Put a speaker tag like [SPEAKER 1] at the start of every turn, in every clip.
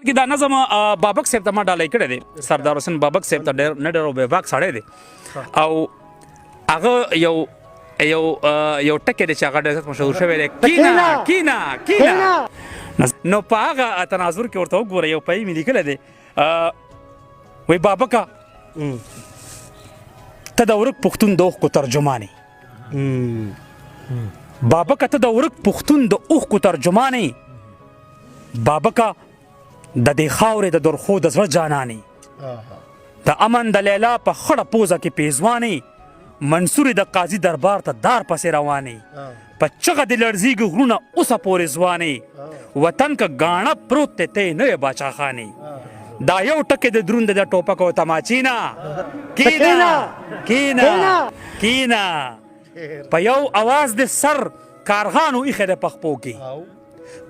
[SPEAKER 1] کې دا نظم بابک صاحب ته ما ډالۍ کړی دی، سردار حسین بابک صاحب ته. ډېر نه ډېر بې باک سړی دی او هغه یو یو یو ټکی دی چې هغه ډېر زیات مشهور شوی دی، کینا کینا کینا. نو په هغه تناظر کې ورته وګوره، یو پای مې لیکلی دی. وی بابکه، ته د ورک پښتون د اوښکو ترجمان یې. بابکه، ته د ورک پښتون د اوښکو ترجمان یې. بابکه، د دې خاورې د درخو د زړه جانانې، د امن د لیلا په خړه پوزه کې پیزوانې، منصور د قاضي دربار ته دار پسې روانې، په چغه دې لړزیږي غرونه اوسه پورې ځوانې، وطن که ګاڼه پروت دی ته یې نه وې باچا خانې. دا یو ټکی د دروند د ټوپک او تماچې نه. کینه کینه کینه. په یو اواز د سر کارغانو ایښی دی په خپو کې،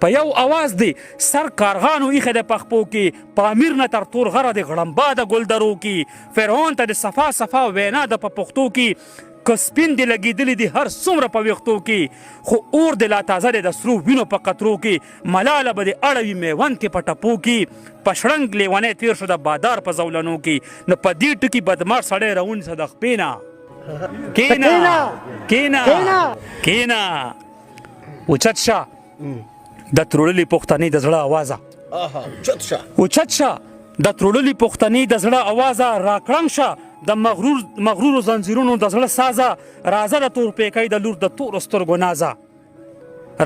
[SPEAKER 1] په یو اواز دی سر کارغانو ایښی دی په خپو کې، پامیر نه تر تور غره د غړمبا د ګلدرو کې، فرعون ته د صفا صفا وینا د په پښتو کې. که سپین دې لګېدلي دي هر څومره په ویښتو کې، خو اور دې لا تازه دی د سرو وینو په قطرو کې، ملاله به دې اړوي میوند کې په ټپو کې، په شړنګ لیونی تیر شو د بادار په زولنو کې. نو په دې ټکي بدماش سړی راونیسه د خپې نه. کینه کینه کینه. اوچت شه د تروللي پښتنې د زړه اوازه،
[SPEAKER 2] اوچت شه،
[SPEAKER 1] اوچت شه د تروللي پښتنې د زړه اوازه، راکړنګ شه د مغرور مغرورو زنځیرونو د زړه سازه، رازه د تور پیکۍ د لور د تورو سترګو نازه،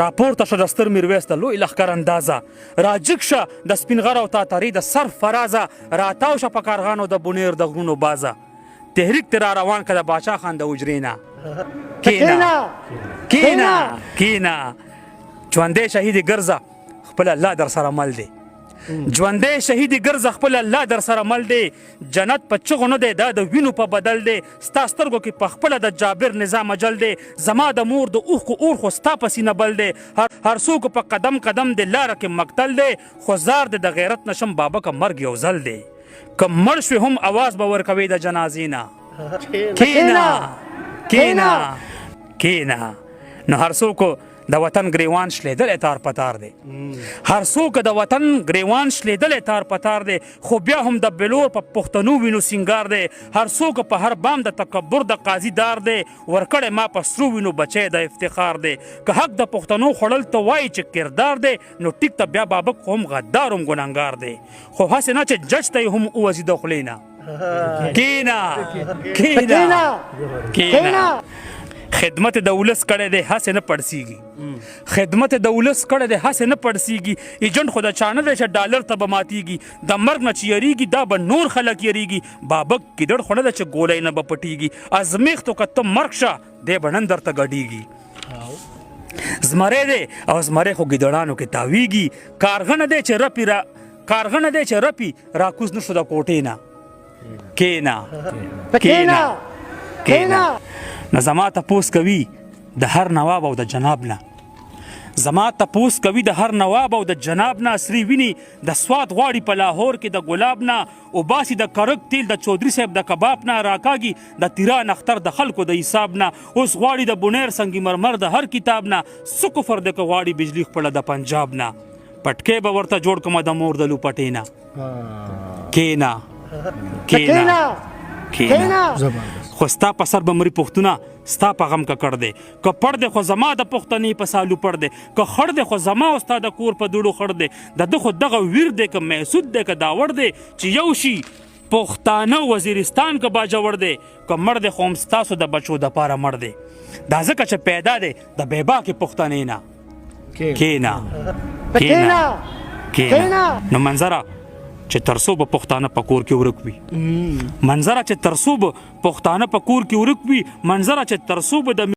[SPEAKER 1] راپورته شه د ستر میرویس د لوی لښکر اندازه، راجګ شه د سپین غر او تاترې د سر فرازه، راتاو شه په کارغانو د بونیر د غرونو بازه، تحریک ته را روان که د باچا خان د حجرې نه. کینه کینه کینه. ژوندی شهید ګرځه، خپل الله در سره مل دی. ژوندی شهید ګرځه، خپل الله در سره مل دی. جنت په چغو نه دی، دا د وینو په بدل دی. ستا سترګو کې په خپله د جابر نظام اجل دی، زما د مور د اوښکو اور خو ستا په سینه بل دی. هر څوک په قدم قدم د لاره کې مقتل دی، خو زار دی د غیرت نشم بابکه، مرګ یو ځل دی. که مړ شوې هم اواز به ورکوې د جنازې نه. کینه کینه کینه. نو هر څوک د وطن ګریوان شلېدلی تار په تار دی، هر څوک د وطن ګریوان شلېدلی تار په تار دی، خو بیا هم د بلور په پښتنو وینو سینګار دی. هر څوک په هر بام د تکبر د قاضي دار دی، ورکړی ما په سرو وینو بچی د افتخار دی. که حق د پښتنو خوړل ته وایي چې کردار دی، نو ټیک ته بیا بابک خو هم غدار هم ګناهګار دی، خو هسې نه چې جج ته یې هم ووځي د خولې نه. کینه کینه کینه. خدمت د ولس کړی دی هسې نه پړسیږي، خدمت د ولس کړی دی هسې نه پړسیږي. ایجنټ خو د چا نه دی چې ډالر ته به ماتیږي، د مرګ نه چې یریږي دا به نور خلک یریږي. بابک ګیدړ خو نه ده چې ګولۍ نه به پټیږي، ازمیښتو که ته مرګ شه دی به نن درته ګډیږي. زمری دی او زمری خو ګیدړانو کې تاویږي، کارغه نه دی چې رپي را کارغه نه دی چې رپي راکوز نشو د کوټې نه. کینا کینا کینا. نو زما تپوس کوي د هر نواب او د جناب نه، زما تپوس کوي د هر نواب او د جناب نه، سری ویني د سواد غواړي په لاهور کې د ګلاب نه، وباسي د کرک تیل د چودري صاحب د کباب نه، راکاږي د تیران اختر د خلکو د حساب نه، اوس غواړي د بونیر سنګي مرمر د هر کتاب نه. څه کفر دی که غواړي بجلي خپله د پنجاب نه، پټکی به ورته جوړ کړم د مور د لوپټې نه. کینا کینا کینا. خو ستا په سر به مري پښتونه، ستا په غم ککړ دی. که پړ دی خو زما د پښتنې په سالو پړ دی، که خړ دی خو زما او ستا د کور په دوړو خړ دی. د ده خو دغه ویر دی که محسود دی که داوړ دی، چې یو شي پښتانه وزیرستان که باجوړ دی. که مړ دی خو هم ستاسو د بچو دپاره مړ دی، دا ځکه چې پیدا دی د بېباکې پښتنې نه. کینا کینا کینا. نو منظره چې ترسو به پښتانه په کور کې ورک وي، منظره چې ترسو به پښتانه په کور کې ورک وي، منظره چې ترسو به د